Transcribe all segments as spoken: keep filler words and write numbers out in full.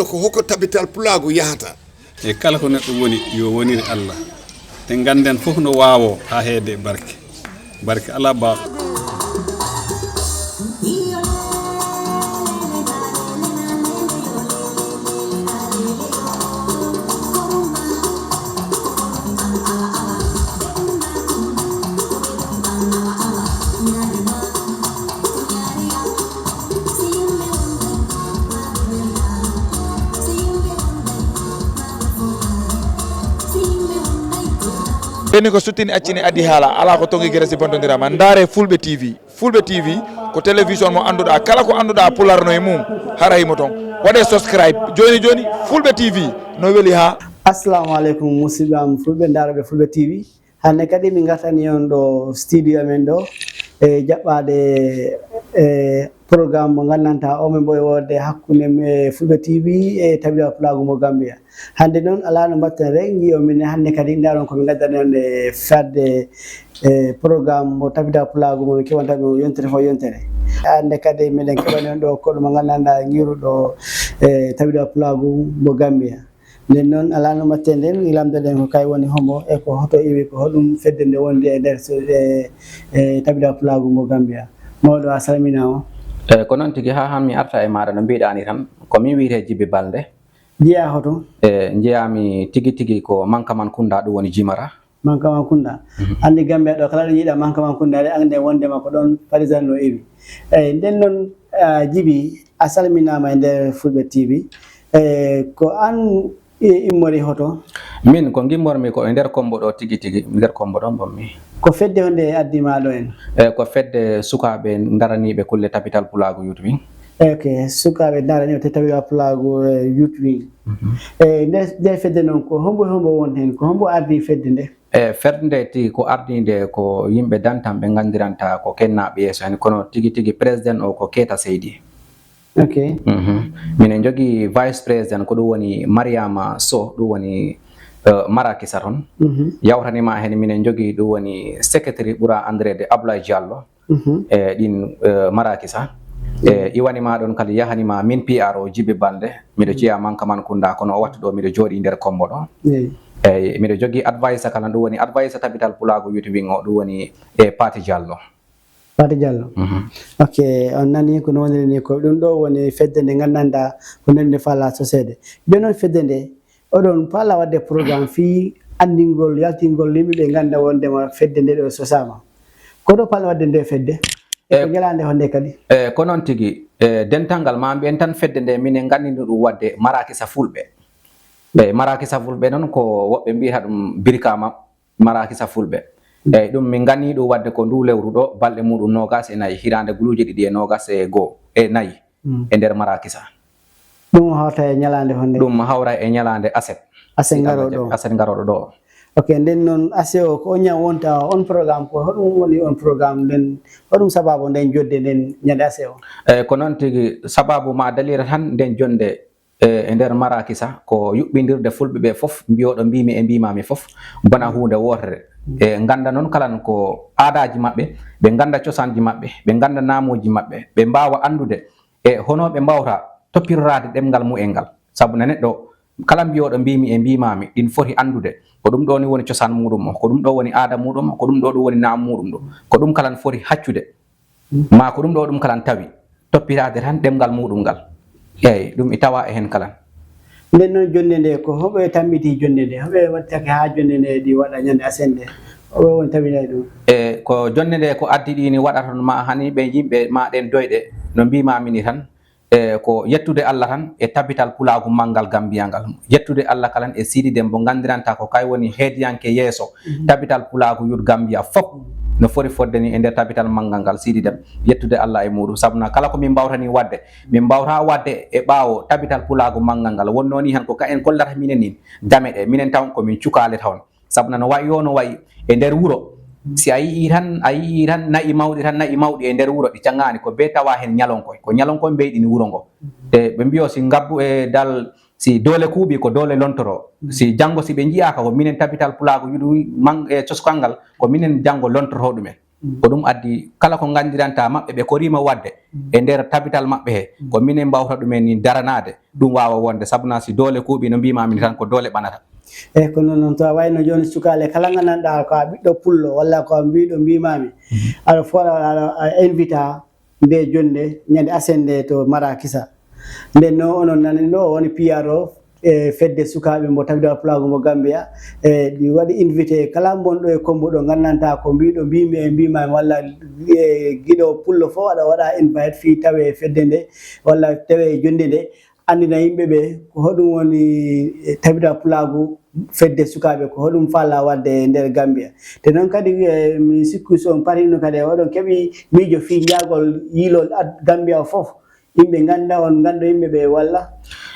Ko hoko tabital pulaagu yahata? E kala ko neɗɗo woni, yo wonir Allah. Te ngannden fof no waawoo haa heede e barke. Barke alaa baawɗo. Ɓeni ko suttini accini addi haala, alaa ko tongi gere si bontondirama. Ndaare Fulɓe T V. Fulɓe T V ko télévision mo annduɗaa. Kala ko annduɗaa Pulaar no e mum, hara himo toon. Waɗee subscribe jooni jooni, Fulɓe T V no weli haa. Assalamu aleykum, musidɓe am Fulɓe, ndaarooɓe Fulɓe T V. Hannde kadi min ngartani on ɗo studio amen ɗo, e jaɓɓaade, e programme mo nganndantaa o min mboy wonde hakkunde me Fulɓe T V e Tabitaaku Pulaagu mo Gambia. Hannde noon alaa no mbaɗten rek, njiyo min hannde kadi ndaaron ko min ngaddani on e fadde, e programme mo Tabitaaku Pulaagu mo min keɓanta ɗum yontere fof yontere. Hannde kadi miɗen keɓani on ɗo koɗo mo nganndanɗaa ngiruɗo e Tabitaaku Pulaagu mo Gambia. Nden noon alaa no mbaɗten nden, lamdoɗen ko kay woni hombo e ko hoto iwi, ko hoɗum fedde nde wondi e nder so-, e, e Tabitaaku Pulaagu mo Gambia. Mawɗo, a salminaama. E, ko noon tigi, haa han mi arta e maaɗa no mbiɗaa ni tan, ko min wiyetee Jibi Balde. Njiyaa hoto? E, njiyaami tigi tigi ko Mankaman Kunda, ɗum woni Jimara. Mankaman Kunda. Mhm. Anndi Gambia ɗo, kala ɗo njiiɗaa Mankaman Kunda, aɗa anndi wondema ko ɗoon Parisien no iwi. Eyi, nden noon, a, Jibi, a salminaama e nder Fulɓe T V. E, ko aan i-, immori hoto? Min, ko ngimmormi ko e nder Kommbo ɗo tigi tigi, nder Kommbo ɗo mbonmi. Ko fedde honde addi maa ɗo en? E, ko fedde sukaaɓe daraniiɓe kulle Tabital Pulaagu Youth Wing. Ok, sukaaɓe daraniiɓe te Tabital Pulaagu, e, Youth Wing. Mhm. E, nde, nde fedde noon, ko hombo, hombo won heen? Ko hombo ardi fedde nde? E, fedde nde tigi ko ardii nde ko yimɓe dantan ɓe nganndiranta ko kennaaɓe yeeso heen, kono tigi tigi président o ko Keita Seydi. Ok. Mhm. Minen njogii vice président, ko ɗum woni Mariama Sow, ɗum woni, eh, Marakisa toon. Mhm. Yawtani ma heen minen njogii ɗum woni secrétaire ɓura anndireede Ablaye Diallo. Mhm. E ɗin, eh, Marakisa. Mhm. E iwani ma ɗon kadi yahani ma min P R o Jibi Balde. Miɗo jeyaa Mankaman Kunda, kono o wattu ɗo miɗo jooɗii nder Kommbo ɗo. Eyi. Eyi, miɗo jogii advisor kala, ɗum woni advisor Tabital Pulaagu Youth Wing o, ɗum woni, e, Pati Diallo. Pati Diallo. Mhm. Ok, on nani ko no woniri ni, ko ɗum ɗo woni fedde nde nganndanɗaa ko nden nde faala soseede. Jooni noon fedde nde, oɗon paala waɗde programme fii anndingol, yaltingol yimɓe ɓe ngannda wondema fedde nde ɗo sosaama. Ko ɗo paala waɗde nde fedde? E ko, e, ñalaande honde kadi? E, ko noon tigi, e, dental ngal ma mbiyen tan fedde nde minen nganndi no ɗum waɗde Marakisa Fulɓe. E, Marakisa Fulɓe noon ko woɓɓe mbiyata ɗum Birkama. Marakisa Fulɓe. Mm. Eyi, ɗum min nganii ɗum waɗde ko nduu lewru ɗo, balɗe muuɗum noogaas e nayi, hiraande guluuje ɗiɗi e noogaas e goo, e nayi, mm, e nder Marakisa. Ɗum hawta e ñalaande honde? Ɗum hawra e ñalaande aset. Aset ngarooɗo ɗo? Aset ngarooɗo ɗo. Ok, nden noon aset o ko on ñaw wonta on programme, ko hoɗum woni on programme nden, hoɗum sababu nden jodde nden ñande aset o? Eyi, ko noon tigi, sababu ma dalira tan nden jonde e, e nder Marakisa, ko yuɓɓindirde Fulɓe ɓe fof, mbiyooɗo mbimi e mbimami fof, mbona huunde wootere. E, ngannda noon kalan ko aadaaji maɓɓe, ɓe ngannda cosaanji maɓɓe, ɓe ngannda naamuuji maɓɓe, ɓe mbaawa anndude e hono ɓe mbaawta toppiroraade ɗemngal mumen ngal. Sabu na neɗɗo kala mbiyooɗo mbimi e mbimami, ɗin foti anndude ko ɗum ɗo ni woni cosaan muɗum o, ko ɗum ɗo woni aada muɗum o, ko ɗum ɗo ɗum woni naamu muɗum ɗo, ko ɗum kalan foti haccude. Ma ko ɗum ɗo ɗum kalan tawi toppitaade tan ɗemngal muɗum ngal. Eey, ɗum e tawa e heen kalan. Nden noon, jonnde nde, ko hoɓe tambiti jonnde nde? Hoɓe waɗtake haa jonnde nde ɗi waɗa ñande aset nde? Hoɓe woni tabinay ɗum? E ko jonnde nde ko addi ɗi ni waɗata ma hani ɓe yimɓe ma ɗen doyɗe no mbimami ni tan. E ko yettude Allah tan e Tabital Pulaagu Manngal Gambiya ngal. Yettude Allah kalan e Siidi Dem mo nganndiranta ko kay woni heediyanke yeeso. Mhm. Tabital Pulaagu Youth Gambia fof no foti fodde ni e nder Tabital Manngal ngal, Siidi Dem. Yettude Allah e muɗum. Sabu na kala ko min mbawta ni waɗde, min mbawta waɗde e ɓaawo Tabital Pulaagu Manngal ngal. Wonno ni han ko ka en kollata minen ni dame ɗe. Minen tawon ko min cukaale tawon. Sabu na no wayi yo no wayi e nder wuro. Si a yii tan, a yii tan na'i mawɗi tan, na'i mawɗi e nder wuro ɗi caŋaani, ko bee tawa heen ñalonkoy. Ko ñalonkoy mbeyɗini wuro ngo. E ɓe mbiyo si ngabbu e dal, si doole kuuɓi ko doole lontoro. Si janngo si ɓe njiyaaka ko minen Tabital Pulaagu Youth Wing man e coskal ngal, ko minen janngo lontorto ɗumen. Mm. Ko ɗum addi kala ko nganndiranta maɓɓe ɓe koriima waɗde, mm, e nder tabital maɓɓe he, mm, ko minen mbawta ɗumen ni daranaade, ɗum waawa wonde, sabuna si doole kuuɓi no mbiimaami ni tan ko doole ɓanata. Eyi, ko noon, noon, to a wayno jooni sukaale kala nganndanɗaa ko a ɓiɗɗo pullo walla ko a mbiiɗo mbiimaami, mm, aɗa fooɗa, aɗa, a invita nde jonnde ñande asende to Marakisa. Nden noon onon nani ɗo woni P R O, e fedde sukaaɓe mbo Tabitha Pulaagu mbo Gambia, e ɗi waɗi invité kala mbonɗo e kommbo ɗo nganndantaa ko mbiiɗo mbiimi e mbiimaami walla e giɗo pullo fof aɗa waɗa invite fii tawe fedde nde walla tawe jonnde nde, anndina yimɓe ɓe ko hoɗum woni, e, Tabitha Pulaagu fedde sukaaɓe, ko hoɗum faala waɗde e nder Gambia. Te noon kadi, e, mi sikku so on parino kadi, oɗon keɓi miijo fii njaagol yiilol ad-, Gambia o fof, yimɓe ngannda on, ngannda yimɓe ɓe walla?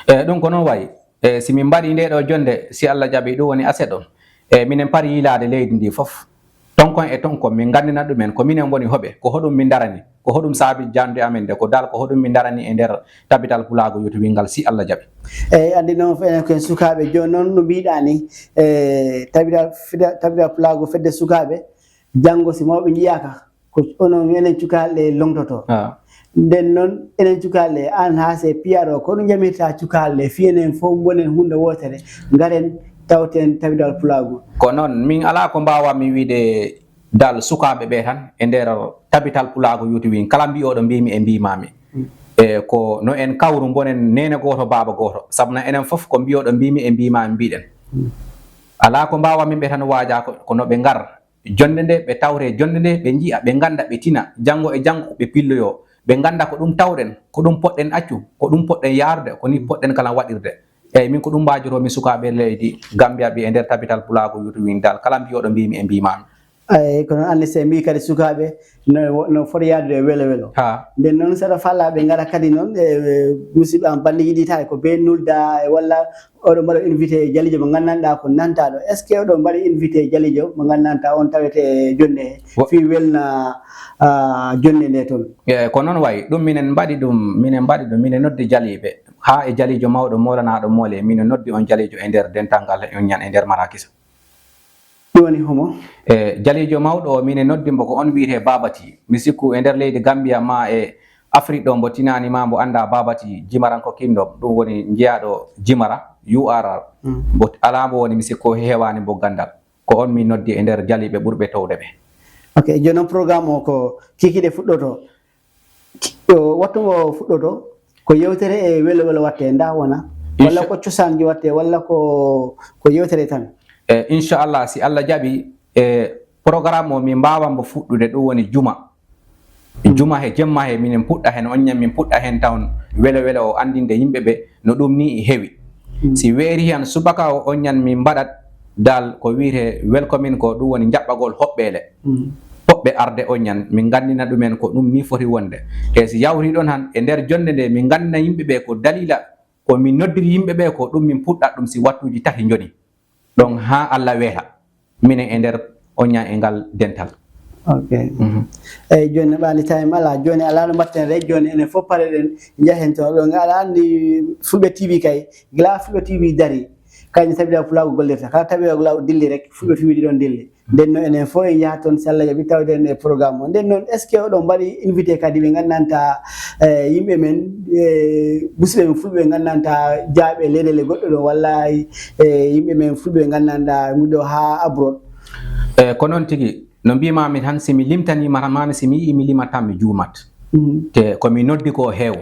E, ɗum ko noon wayi. E, si min mbaɗi nde ɗo jonnde, si Allah jaɓi, ɗum woni aset on. E, minen pari yiilaade leydi ndi fof. Tonkon e tonkon, min nganndina ɗumen ko minen woni hoɓe, ko hoɗum min ndarani, ko hoɗum saabi jannde amen nde, ko dal ko hoɗum min ndarani e nder Tabital Pulaagu Youth Wing ngal, si Allah jaɓi. Eyi, anndi noon fof enen ko en sukaaɓe. Jooni noon no mbiiɗaa ni, e, Tabital, Fida-, Tabital Pulaagu Fedde Sukaaɓe, janngo si mawɓe njiyaaka, ko onon enen cukaaɓe longtoto. Ah. Nden noon, enen cukaaɓe, aan haa se P R O, ko no njamirta cukaaɓe, fii enen fof mbonen huunde wootere, ngaren tawten Tabital Pulaagu. Ko noon, min alaa ko mbaawaa mi wiide dal sukaaɓe ɓe tan e nder Tabital Pulaagu Youth Wing, kala mbiyooɗo mbiimi e mbiimaami. Mm. E ko no en kawru mbonen neene gooto, baaba gooto, sabu na enen fof ko mbiyooɗo mbiimi e mbiimaami mbiiɗen. Mm. Alaa ko mbaawaa min ɓe tan waajaa ko, ko no ɓe ngar. Jonnde nde, ɓe tawre jonnde nde, ɓe njiya, ɓe ngannda, ɓe tina, janngo e janngo ɓe pilloyoo, ɓe ngannda ko ɗum tawɗen, ko ɗum poɗɗen accu, ko ɗum poɗɗen yaarude, ko ni poɗɗen kala waɗirde. Eeyi, min ko ɗum mbaajoroo-mi sukaaɓe leydi Gambia ɓe e nder Tabital Pulaagu Youth Wing dal, kala mbiyooɗo mbiimi e mbiimaami. Eeyi, kono anndi se mbii kadi sukaaɓe no, no foti yaadude e welo welo. Ha. Nden noon, saɗa falla ɓe ngara kadi noon, e, e, musidɓe am, bannde yiɗi tawi ko bee nulda, e, walla oɗo mbaɗa invité e jaliijo mo nganndanɗaa ko nantaaɗo. Est-ce que oɗo mbaɗa invité e jaliijo mo nganndanɗaa on tawete e jonnde he? Wo- fii welna, ah, jonnde nde toon? E, ko noon wayi. Ɗum minen mbaɗi ɗum, minen mbaɗi ɗum, minen noddi jaliiɓe. Haa e jaliijo mawɗo moolanaaɗo moole, minen noddi on jaliijo e nder dental ngal, on ñan e nder Marakisa. Ɗum woni homo? E, jaliijo mawɗo o, minen noddi mbo ko on wiyetee Babati. Mi sikku e nder leydi Gambia maa e Afrik ɗo mbo tinaani maa mbo anndaa Babati, jimarankookinɗo, ɗum woni jeyaaɗo jimara, U R R. Mm. Mbo alaa mbo woni mi sikku heewaani mbo ganndal. Ko on mi noddi e nder jaliiɓe ɓurɓe towde ɓe. Ok, jooni noon programme o ko kiikiiɗe fuɗɗoto. Ki-, o, wattu ngo fuɗɗoto, ko yewtere e welo welo watte, nda wona? Walla Incha- ko cosaanji watte, walla ko, ko yewtere tan? E, inchallah, si Allah jaɓi, e, programme o min mbaawan mbo fuɗɗude, ɗum woni juma. Mm. Juma he jemma he, minen puɗɗa heen, on ñan min puɗɗa heen tawon welo welo o anndinde yimɓe ɓe no ɗum ni heewi. Mm. Si weeri heen subaka o, on ñan min mbaɗat dal ko wiyetee welcoming, ko ɗum woni njaɓɓagol hoɓɓeele. Mm. Hoɓɓe arde on ñan, min nganndina ɗumen ko ɗum ni foti wonde. E si yawri ɗon han, e nder jonnde nde, min nganndina yimɓe ɓe ko dalila ko min noddiri yimɓe ɓe ko ɗum min puɗɗat ɗum si wattuuji tati njoni. Ɗon haa Allah weeta. Minen e nder on ñan e ngal dental. Ok. Mhm. Eyi, jooni no ɓaali time alaa. Jooni alaa no mbaɗten rek. Jooni enen fof pareɗen njahen toon. Ɗo ngal anndi Fulɓe T V kay, gila Fulɓe T V dari, kay ne Tabitha Pulaagu gollirta. Kala Tabitha Pulaagu dilli rek, Fulɓe T V ɗi ɗon dilli. Nden noon enen fof en yaha toon, si Allah jaɓi, tawden e programme o. Nden noon, est-ce que oɗon mbaɗi invité kadi ɓe nganndantaa, eh, yimɓe men, eh, musidɓe men Fulɓe ɓe nganndantaa jaaɓe leyɗeele goɗɗe ɗo, walla, eh, yimɓe men Fulɓe ɓe nganndantaa wonɓe ɗo haa abroad? Eh, ko noon tigi. No mbiimaami tan, si mi limtaniima tan, maa mi, si mi yii mi limat tan, mi juumat. Mhm. Te ko mi noddi ko heew.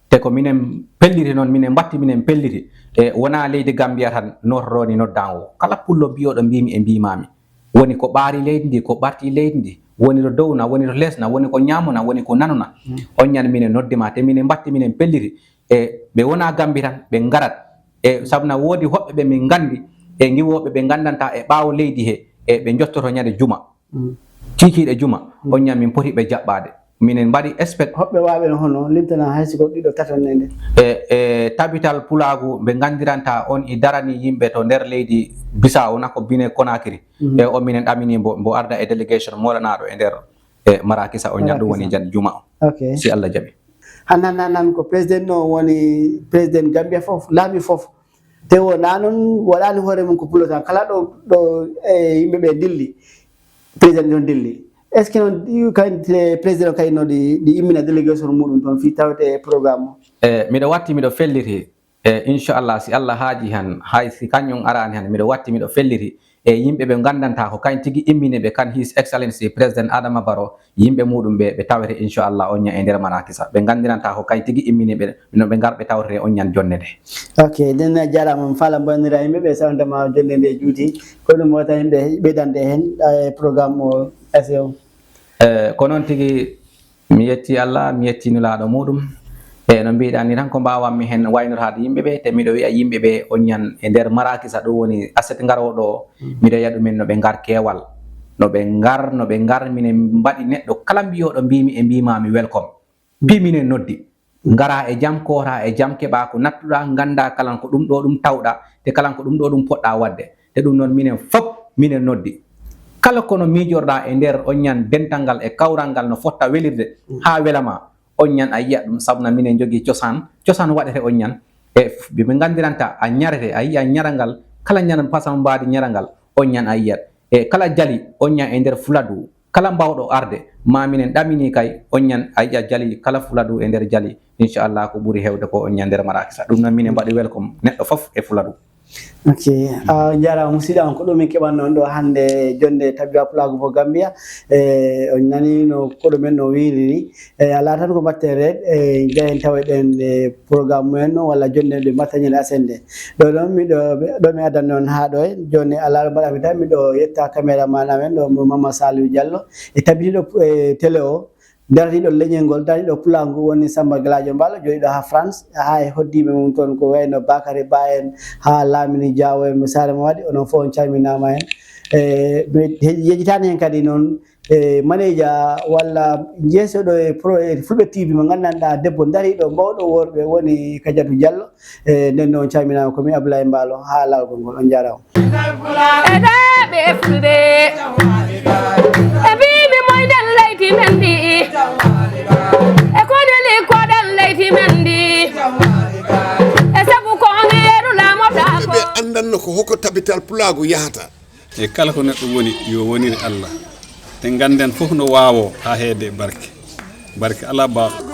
Te ko minen pelliti noon, minen mbatti, minen pelliti. E wonaa leydi Gambia tan noototoo ni noddaango. Kala pullo mbiyooɗo mbiimi e mbiimaami. Woni ko ɓaari leydi ndi, ko ɓarti leydi ndi. Woni to dow na, woni to les na, woni ko ñaamo na, woni ko nano na. Mm. On ñan minen noddi ma, te minen mbatti, minen pelliti. E ɓe wonaa Gambi tan, ɓe ngarat. E sabu na woodi hoɓɓe ɓe min nganndi, e ngiwooɓe ɓe nganndantaa e ɓaawo leydi he, e ɓe njottoto ñande juma. Mm. Kiikiiɗe juma, mm, on ñan min poti ɓe jaɓɓaade. Minen mbaɗi expect. Hoɓɓe waawɓe no hono limtana hay si ko ɗiɗo tato nde nde? E, e Tabital Pulaagu ɓe nganndiranta on i darani yimɓe to nder leydi Bissau na ko Bine Konakiri. Mm. E on minen ɗamini mbo, mbo arda e delegation moolanaaɗo e nder, e Marakisa on ñan ɗum woni Marakisa. Jan juma o. Ok. Si Allah jaɓi. Han, han, han, han ko président no woni président Gambia fof, laami fof. Te wonaa noon, waɗaani hoore mum ko pullo tan. Kala ɗo, ɗo, e, yimɓe ɓe dilli, président ɗon dilli. Est ce que noon kan président kadi no ɗi ɗi immina délégation muɗum toon fii tawete e programme o? E miɗo watti, miɗo felliti. E inchallah, si Allah haaji han, hay si kañum araani han, miɗo watti, miɗo felliti e yimɓe ɓe nganndantaa ko kañ tigi immini ɓe, kan His Excellency Président Adama Barrow, yimɓe muɗum ɓe ɓe tawete inchallah on ña e nder marakisa, ɓe nganndiranta ko kañ tigi immini ɓe, no ɓe ngar ɓe tawtete on ñan jonne nde. Ok, nden a jarama, mi faala mbaynira yimɓe ɓe sawndema jonne nde juuti, ko ɗum wata yimɓe ɓeydande heen e programme o S E O. E, ko noon tigi. Mi yetti Allah, mi yetti nulaaɗo muɗum. E no mbiɗa ni tan ko mbawanmi hen waynotaade yimɓe ɓe, te miɗo wiya yimɓe ɓe on ñan e nder marakisa ɗum woni aset ngarooɗo o, miɗo yiya ɗumen no ɓe ngar keewal, no ɓe ngar, no ɓe ngar, minen mbaɗi neɗɗo kala mbiyoɗo mbimi e mbimami welcome, mbi minen noddi, ngara e jam, koora e jam, keɓa ko nattuɗa, ganda kalan ko ɗum ɗo ɗum tawɗa, te kalan ko ɗum ɗo ɗum poɗɗa wadde. Te ɗum noon minen fop minen noddi kala kono miijorɗa e nder on ñan dental ngal e kawral ngal no fotta welirde haa wela ma, on ñan a yiya ɗum sabuna minen jogii cosaan, cosaan waɗete on ñan e ɓe ɓe nganndiranta a ñarete, a yiya ñaral ngal, kala ñan façon mbaadi ñaral ngal on ñan a yiyat, e kala jali on ñan e nder Fuladu, kala mbawɗo arde ma minen ɗamini kay on ñan a yiya jali, kala Fuladu e nder jali inchallah ko ɓuri hewde ko on ñan nder marakisa, ɗum noon minen mbaɗi welcome neɗɗo fof e Fuladu. Ok, a jarama musidɗo am, ko ɗum min keɓan noon ɗo hannde jonde Tabital Pulaagu mo Gambia. E on nani no koɗo men no wiiri ni. E ala tan ko mbatten red e jahen taweɗen e programme mumen noon walla jonde nde mbatten ñande aset nde. Ɗo ɗon miɗo ɗo mi addan noon haa ɗo e joni ala ɗo mbaɗami tan miɗo yetta caméraman amen ɗo mo Mama Saliou Diallo e tabitiɗo e télé o. Daraniiɗo leñol ngol, daraniiɗo pulaagu ngu woni Sammba Gelaajo Mbaalo, jooɗiiɗo haa France, haa e hoɗdiiɓe mum toon ko wayi no Bakary Ba en, haa Lamini Diawo en, mo Saare Mamadi, onon fof on calminaama heen. E mi yejjitaani heen kadi noon e maneja walla jeesoɗo e pro e Fulɓe T V mo nganndanɗaa debbo dariiɗo mawɗo worɓe woni Kadiatou Diallo. E nden noon calminaama ko mi Abdoulaye Mbaalo haa laawol ngol on njaaraama. Eɗe ɓe fulɓe e mbimi moyɗen leydi men ndi e koni likkoɗen leydi men ndi e sabu ko on heeru laamoɗa ko ɓe anndanno ko hoko tabital pulaagu yahata. E kala ko neɗɗo woni yo wonire Allah te ngannden fof no waawoo haa heede e barke. Barke alaa baawɗo.